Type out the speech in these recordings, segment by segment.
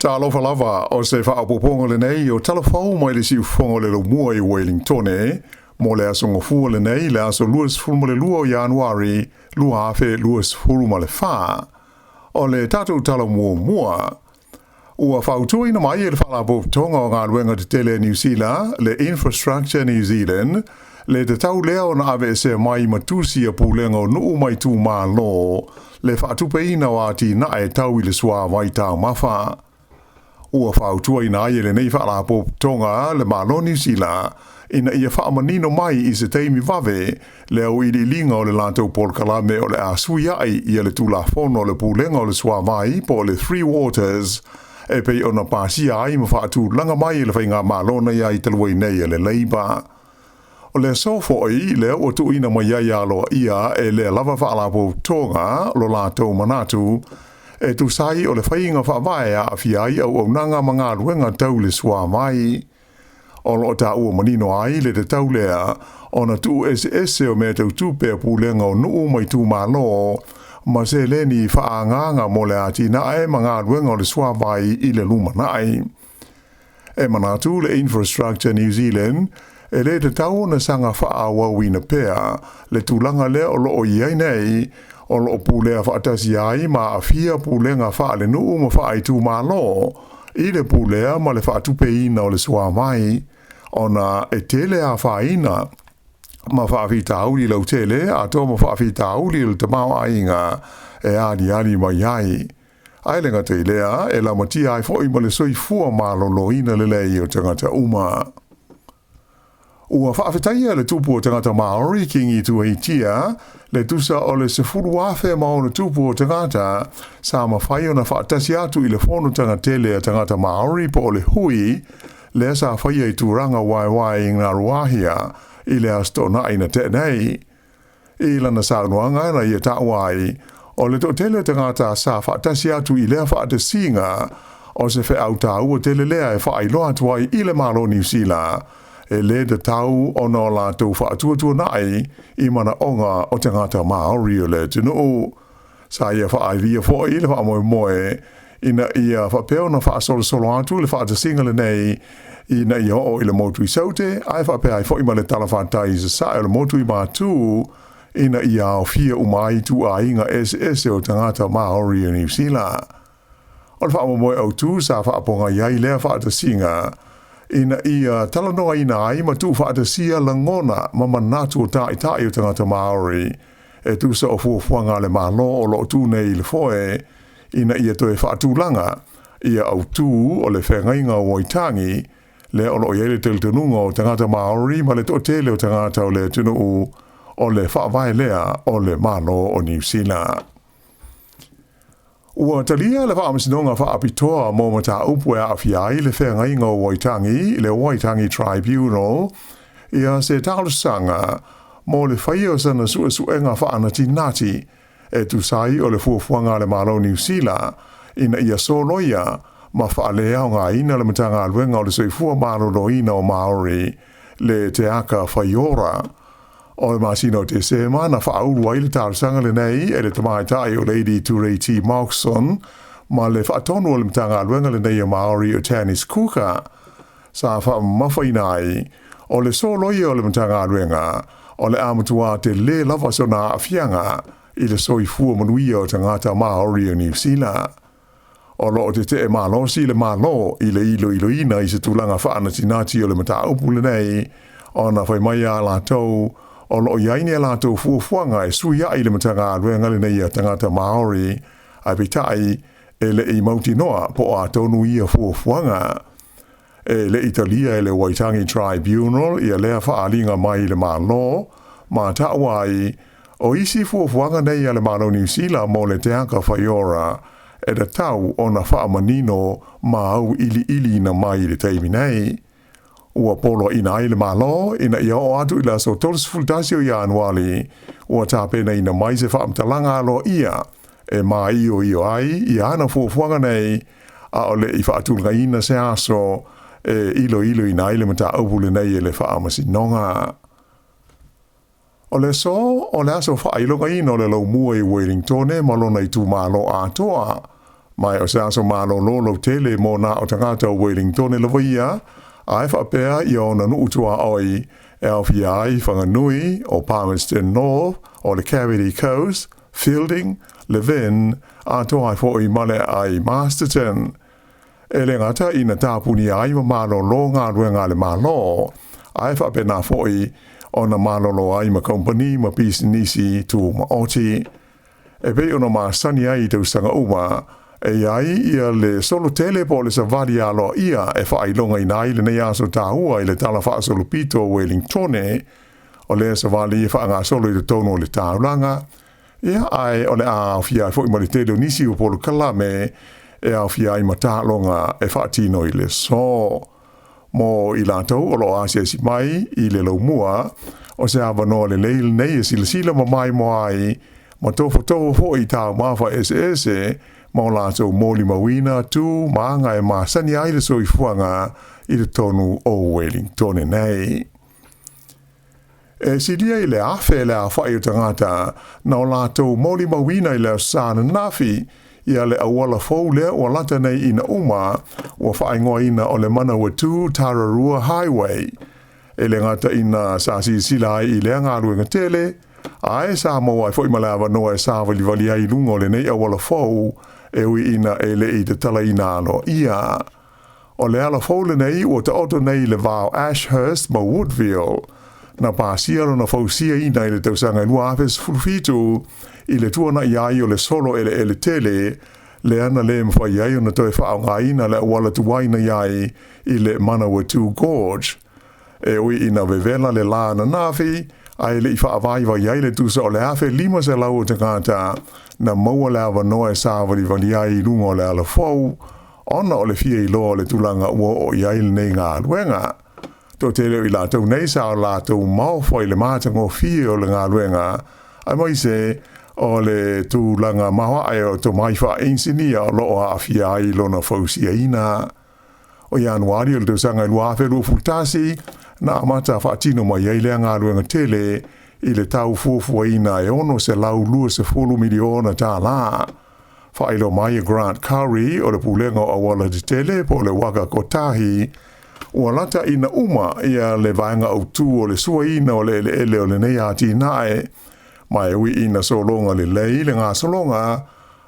Talofa lava, o se faaopoopoga lenei o tala fou mai le siufofoga o le laumua i Wellingtone mo le aso Gafua lenei, le aso 22 o Ianuari 2024. O le tatou tala muamua, ua fautuaina mai e le Faalapotopotoga o Galuega Tetele a Niu Sila, le Infrastructure New Zealand, le tatau lea ona aveesea mai ma tusi a pulega o nuu ma itumalo le faatupeina o atinae tau i le suavai taumafa. Ua fautuaina ai e lenei faalapotopotoga le Malo o Niu Sila ina ia faamanino mai i se taimi vave le auiliiliga o le latou polokalame o le a suiai ia le Tulafono o le Pulega o le Suavai po o le Three Waters e pei ona pasia ai ma faatulaga mai e le faigamalo na i ai talu ai nei a le Labour. O le aso foi lea ua tuuina mai ai aloaia e lea lava faalapotopotoga lo latou manatu e tusa ai o le faiga faavae e aafia ai auaunaga ma galuega tau le suavai. O lo o taua manino ai le tatau lea ona tuueseese o mea tau tupe a pulega o nuu ma itumalo ma seleni faaagaaga mo le atinae ma galuega o le suavai i le lumanai. E manatu le Infrastructure New Zealand e le tatau ona saga faaauauina pea le tulaga lea o lo o i ai nei, o lo o pulea faatasi ai ma aafia pulega faalenuu ma faaitumalo i le pulea ma le faatupeina o le suavai, ona e tele afaina ma faafitauli lautele atoa ma faafitauli o le tamaoaiga e aliali mai ai. Ae le gata i lea, e lamatia ai foi ma le soifua maloloina lelei o tagata uma. Ua faafetaia le tupu o tagata Māori Kingi Tuheitia le tusa o le 10,000 ma ono tupu o tagata sa mafai ona faatasi atu i le fonotaga tele a tagata Māori po o le hui lea sa faia i Tūrangawaewae i Ngāruawāhia i le Aso Toonai na tea nei. I lana saunoaga na ia taua ai, o le toatele o tagata sa faatasi atu i lea faatasiga o se feau taua tele lea e faailoa atu ai i le Malo o Niu Sila e lē tatau ona o latou faatuatuanai i manaoga o tagata Māori o le atunuu. Sa ia faaaliga foi le faamoemoe ina ia faapea ona faasolosolo atu le faatasiga lenei ina ia oo i le motu i Saute, ae faapea ai foi ma le talafatai i sasae o le motu i Matu, ina ia aofia uma ai ituaiga eseese o tagata Māori o Niu Sila. O le faamoemoe autu sa faapogai ai lea faatasiga ina ia talanoaina ai ma tuufaatasia lagona ma manatu o taitai o tagata Māori e tusa o fuafuaga a le Malo o lo o tu nei i le foe ina ia toe faatulaga ia autū o le Feagaiga o Waitangi lea o lo o i ai le talitonuga o tagata Māori ma le toatele o tagata o le atunuu o le faavae lea o le Malo o Niu Sila. Ua talia le Faamasinoga Faapitoa mo Mataupu e Aafia ai le Feagaiga o Waitangi, le Waitangi Tribunal, ia se talosaga mo le faia o sana suesuega faanatinati e tusa ai o le fuafuaga a le Malo o Niu Sila ina ia soloia ma faaleaogaina le Matagaluega o le Soifua Maloloina o Māori, le Te Aka Whaiora. O le masina o Tesema na faaulu ai le talosaga lenei e le tamaitai o Lady Tureiti Moxon ma le faatonu o le Matagaluega lenei a Māori o Tanis Kuka, sa faamamafaina ai o le soloia o le Matagaluega o le a matua telē lava sona aafiaga i le soifua manuia o tagata Māori o Niu Sila. O lo o tetee malosi le Malo i le iloiloina i se tulaga faanatinati o le mataupu lenei, ona fai mai a latou o lo o i ai ni a latou fuafuaga e suiai le Matagaluega lenei a tagata Māori, ae peitai e le i mautinoa po o a tonu ia fuafuaga. E le i talia e le Waitangi Tribunal ia lea faaaliga mai i le Malo, ma taua ai o isi fuafuaga nei a le Malo o Niu Sila mo le Te Aka Whaiora e tatau ona faamanino ma auiliiliina mai i le taimi nei. Ua poloaiina ai le Malo ina ia oo atu i le aso 31 o Ianuali ua tapenaina mai se faamatalaga aloaia e māioio ai ia ana fuafuaga nei, a o le i faatulagaina se aso e iloiloina ai le mataupu lenei e le Faamasinoga. O le aso o le aso faailogaina o le laumua i Wellingtone ma lona itumalo atoa. Ma o se aso malōlō lautele mo nā o tagata o Wellingtone lava ia, ae faapea i ona nuu tuaoi e aofia ai Whanganui, o Palmerston North, o le Kapiti Coast, Feilding, Levin, atoa ai foi ma le aai Masterton. E le gata ina tapunia ai ma malōlō galuega a le Malo, ae faapena foi ona malolo ai ma kamupani ma pisinisi tumaoti. E pei ona masani ai i tausaga uma, e i ai ia le solo tele po o le savali aloaia e faailogaina ai lenei aso taua i le Tala Faasolopito o Wellingtone. O lea savali e faagasolo i totonu o le taulaga, ia, ae o le a aofia ai foi ma le tele o nisi o polokalame e aofia ai ma taaloga e faatino i le aso. Mo i latou o lo o asiasi mai i le laumua, o se avanoa lelei lenei e silasila ma maimoa ai ma tofotofo foi i taumafa eseese ma o latou molimauina tu ma aga e masani ai le soifuaga i totonu o Wellingtone nei. E silia i le 1,000 le aofai o tagata na o latou molimauina i le Aso Sa ananafi ia le auala fou lea ua lata nei ina uma ua faaigoaina o le Manawatu Tararua Highway. E le gata ina sa silasila ai i lea galuega tele, ae sa maua ai foi ma le avanoa e savalivali ai i luga o lenei auala fou e ui ina e le i tatalaina aloaia. O le ala fou lenei ua taoto nei i le va o Ashhurst ma Woodville. Na pasia lona fausiaina i le tausaga e 2017 i le tuanai ai o le solo eleele tele lea na le mafai ai ona toe faaaogaina le auala tuai na i ai i le Manawatu Gorge. E ui ina vevela le la ananafi, ae le i faavaivai ai le tusa o le 1,500 o tagata na maua le avanoa e savalivali ai i luga o le ala fou, ona o le fia iloa o le tulaga ua oo i ai lenei galuega. Toatele o i latou nei sa o latou maofa i le matagofie o le galuega, aemaise o le tulaga maoae o tomai faa-inisinia o lo o aafia ai lona fausiaina. O Ianuari o le tausaga e 2021, na amata faatino mai ai lea galuega tele i le tau fuafuaina e $620 miliona tālā. Faailoa mai e Grant Currie o le Pulega o Auala Tetele po o le Waka Kotahi, ua lata ina uma ia le vaega autū o le suaina o le eleele o lenei atinae, ma e ui ina sologa lelei le gasologa,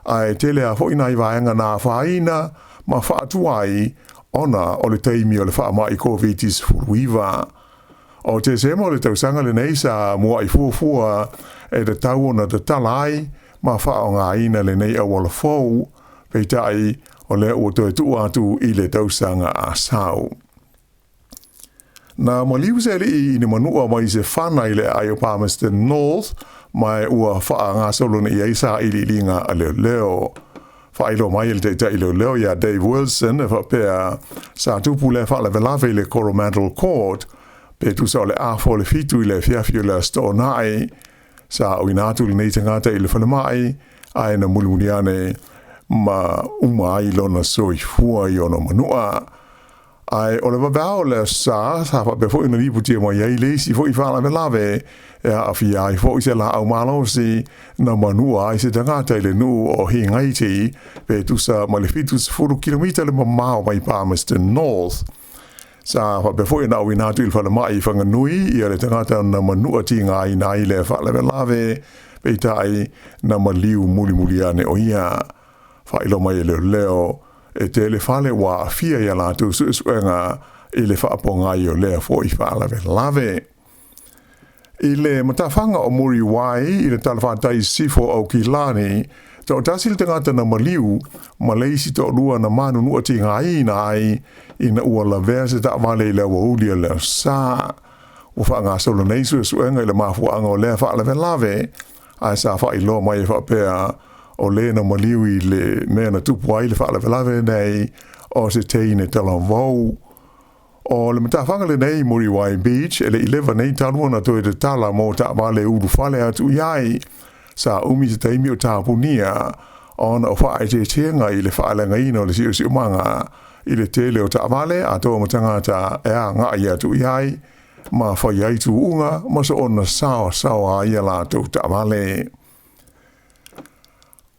ae tele lava foi nai vaega na afaina ma faatuai ona o le taimi o le faamai Koviti-19. O Tesema o le tausaga lenei sa mua'i fuafua e tatau ona tatala ai ma faaaogaina lenei auala fou, peitai o lea ua toe tuu atu i le tausaga a sau. Na maliu se alii i ni manua mai se fana i le aai o Palmerston North, ma ua faagasolo nei i ai sailiiliga a leoleo. Faailoa mai e le taitai leoleo ia Dave Wilson e faapea, sa tupu lea faalavelave i le Coromandel Court, pe tusa o le afa o le fitu i le afiafi o le Aso Toonai. Sa auina atu lenei tagata i le falemai, ae na mulimuli ane ma uma ai lona soifua i ona manua. Ae o le vaveao o le Aso Sa, sa faapea foi ona lipotia mai ai le isi foi faalavelave e aafia ai foi se laau malosi na manua ai se tagata i le nuu o Hingaiti pe tusa ma le 70 kilomita le mamao mai Palmerston North. Sa faapea foi ona auina atu i le falemai i Whanganui ia le tagata na manua tigaina ai lea faalavelave, peitai na maliu mulimuli ane o ia. Faailoa mai e leoleo, e tele fale ua aafia i a latou suesuega i le faapogai o lea foi faalavelave. I le matafaga o Muriwai i le talafatai i sisifo o Aukilani, toatasi le tagata na maliu ma le isi toalua na manunua tigaina ai ina ua lavea se taavale i le aoauli o le Aso Sa. Ua faagasolo nei suesuega i le mafuaaga o lea faalavelave, ae sa faailoa mai e faapea o le na maliu i le mea na tupu ai le faalavelave nei o se teine talavou. O le matafaga lenei i Muriwai Beach e le i leva nei talu ona toe tatala mo taavale e ulufale atu i ai. Sa umi se taimi o tapunia ona o faaeteetega i le faaleagaina o le siosiomaga i le tele o taavale atoa ma tagata e agai atu i ai ma fai ai tuuga ma soona saosaoa ai a latou taavale.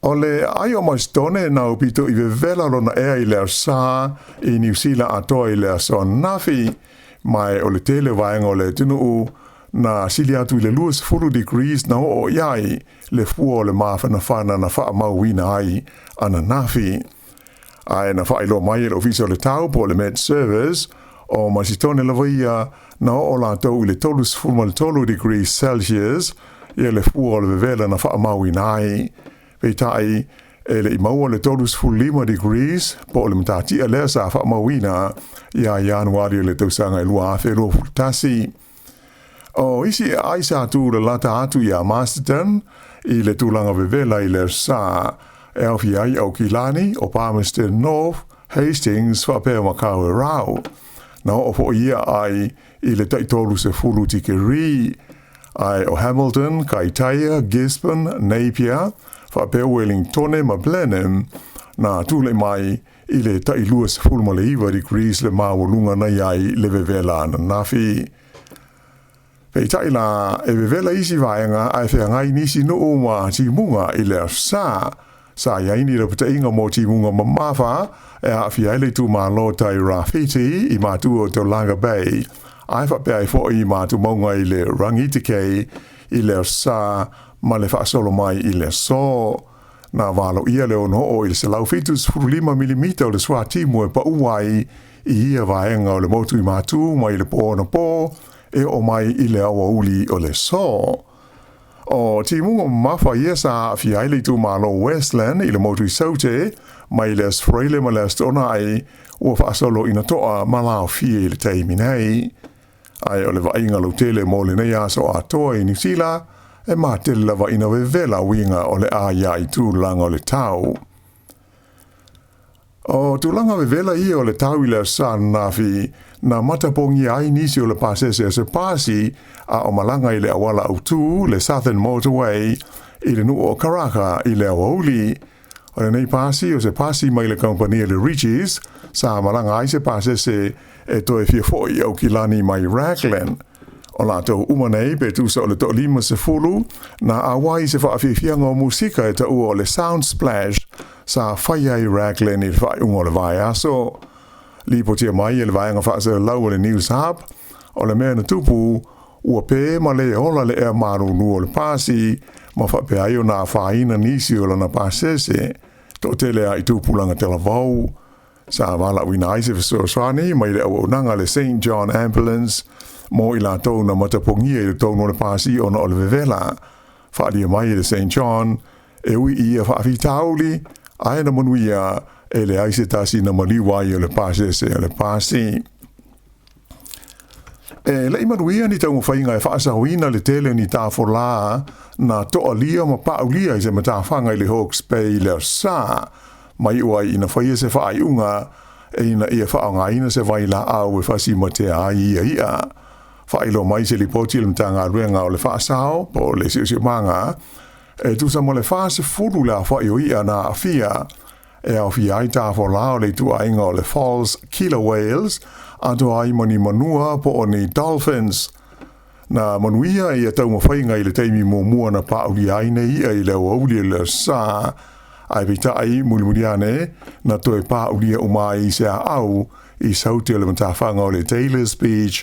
O le aai o Masitone na aupito i vevela lona ea i le Aso Sa i Niu Sila atoa i le aso ananafi, ma o le tele o vaega o le atunuu na sili atu i le 20 degrees na oo i ai le fua o le mafanafana na faamauina ai ananafi. Ae na faailoa mai e le Ofisa o le Tau po o le Met Service, o Masitone lava ia na oo latou i le 33 degrees Celsius ia le fua o le vevela na faamauina ai. Peitai, e le i maua le 35 degrees po o le matatia lea sa faamauina ia Ianuari o le tausaga e 2021. O isi aai sa tulalata atu iā Masterton i le tulaga vevela i le Aso Sa, e aofia ai Aukilani, o Palmerston North, Hastings faapea ma Kawerau. Na oo foi ia aai i le tai 30 tikeri, ae o Hamilton, Kaitaia, Gisborne, Napier, faapea Wellingtone ma Blenheim na tulai mai i le tai 29 degrees le maualuga na i ai le vevela ananafi. Peitai la, e vevela isi vaega ae feagai nisi nuu ma timuga i le Aso Sa. Sa i ai ni lapataiga mo timuga mamafa e aafia ai le itumalo tai Rāwhiti i Matua o Tauranga Bay, ae faapea ai foi i Matumauga i le Rangitikei i le Aso Sa ma le faasolo mai i le aso. Na valoia le 6 oo i le 175 milimita o le suatimu e pau ai i ia vaega o le motu i Matū mai le pō anapō e oo mai i le aoauli o le aso. O timuga mamafa ia sa aafia ai le itumalo Westland i le motu i Saute mai le Aso Faraile ma le Aso Toonai ua faasolo ina toa ma laofie i le taimi nei. Ae o le vaaiga lautele mo lenei aso atoa i Niu Sila, e matele lava ina vevela uiga o le aia i tulaga o le tau. O tulaga vevela ia o le tau i le Aso Sa ananafi, na matapogia ai nisi o le pasese a se pasi a o malaga i le auala autū, le Southern Motorway, i le nuu o Karaka i le aoauli. O lenei pasi o se pasi mai le kamupani le Ridges, sa malaga ai se pasese e toe fia foi i Aukilani mai Raglan. O latou uma nei pe tusa o le toa-50 na auai i se faafiafiaga o musika e taua o le Sound Splash sa faia i Raglan i le faaiuga o le vaiaso. Lipotia mai e le vaega faasalalau o le News Hub, o le mea na tupu, ua pē ma lē ola le ea malulu o le pasi ma faapea ai ona afaina nisi o lana pasese, toatele a i tupulaga talavou. Sa valaauina ai se fesoasoani mai le auaunaga a le Saint John Ambulance mo i latou na matapogia i totonu o le pasi ona o le vevela. Faaalia mai e le Saint John, e ui i ia faafitauli, ae na manuia e leai se tasi na maliu ai o le pasese o le pasi. E le'i manuia ni taumafaiga e faasaoina le tele o ni tafolā na toalia ma paaulia i se matafaga i le Hawke's Bay i le Aso Sa, ma iu ai ina faia se faaiuga ina ia faaaogaina se vailaau e fasimatea ai ia i'a. Faailoa mai se lipoti a le Matagaluega o le Faasao po o le Siosiomaga, e tusa ma le 40 le aofai o i'a na aafia, e aofia ai tafolā o le ituaiga o le false killer whales, atoa ai ma ni manua po o ni dolphins. Na manuia ia taumafaiga i le taimi muamua na paaulia ai nei i'a i le aoauli o le Aso Sa, ae peitai, mulimuli ane, na toe paaulia uma ai i se aau i saute o le matafaga o le Taylors Beach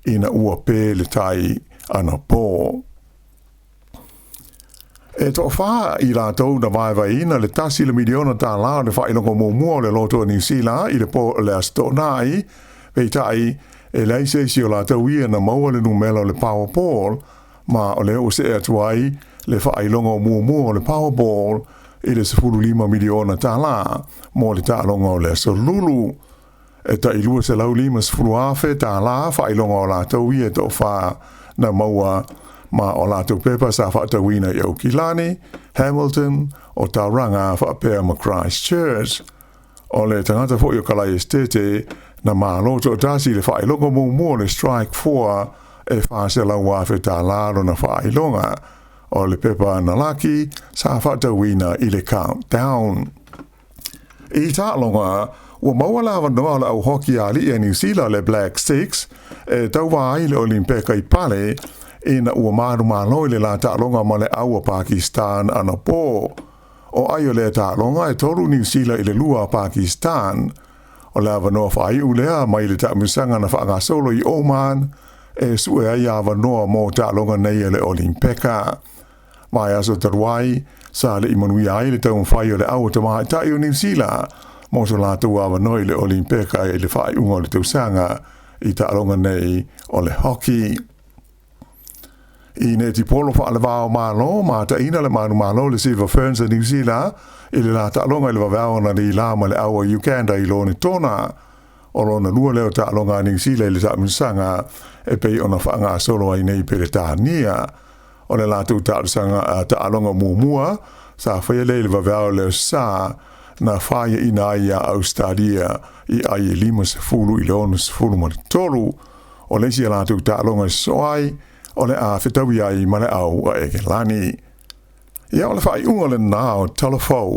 ina ua pē le tai anapō. E toafā i latou na vaevaeina le tasi le miliona tālā o le faailoga muamua o le Loto a Niu Sila i le pō o le Aso Toonai, peitai, e leai se isi o latou ia na maua le numera o le Powerball, ma o lea ua see atu ai le faailoga muamua o le Powerball i le 15 miliona tālā mo le taaloga o le Aso Lulu. E tai 250,000 tālā faailoga o latou ia e toafā na maua ma o latou pepa sa faatauina i Aukilani, Hamilton, o Tauranga faapea ma Christchurch. O le tagata foi o Kalai Esitete na malo toatasi i le faailoga muamua o le Strike 4 e 400,000 tālā lona faailoga. O le pepa na laki sa faatauina i le Countdown. I taaloga, ua maua le avanoa o le au hoki ali'i a Niu Sila le Black Sticks e tauva ai i le Olimpeka i Pale ina ua manumalo i le la taaloga ma le au a Pakistan anapō. O ai o lea taaloga e 3 Niu Sila i le 2 a Pakistan. O le avanoa faaiu lea mai le taamilosaga na faagasolo i Oman e sue ai avanoa mo taaloga nei a le Olimpeka. Vaiaso talu ai, sa le i manuia ai le taumafai o le au tamaitai o Niu Sila mo so latou avanoa i le Olimpeka i le faaiuga o le tausaga i taaloga nei o le hockey. I netipolo faalevao malo, mataina le manumalo le Silver Ferns a New Zealand i le la taaloga i le vaveao na le la ma le au a Uganda i lone tona. O lona lua leo taaloga a New Zealand i le taamilosaga e pei ona faagasolo ai nei Peretania. O le latou taalosaga taaloga muamua sa faia lea i le vaveao le sa na faiaina ai ia Australia i ai e 50 i le 63. O le isi a latou taaloga e sosoo ai, o le a fetaui ai ma le au a Ekelani. Ia o le faaiuga lena o Talafou.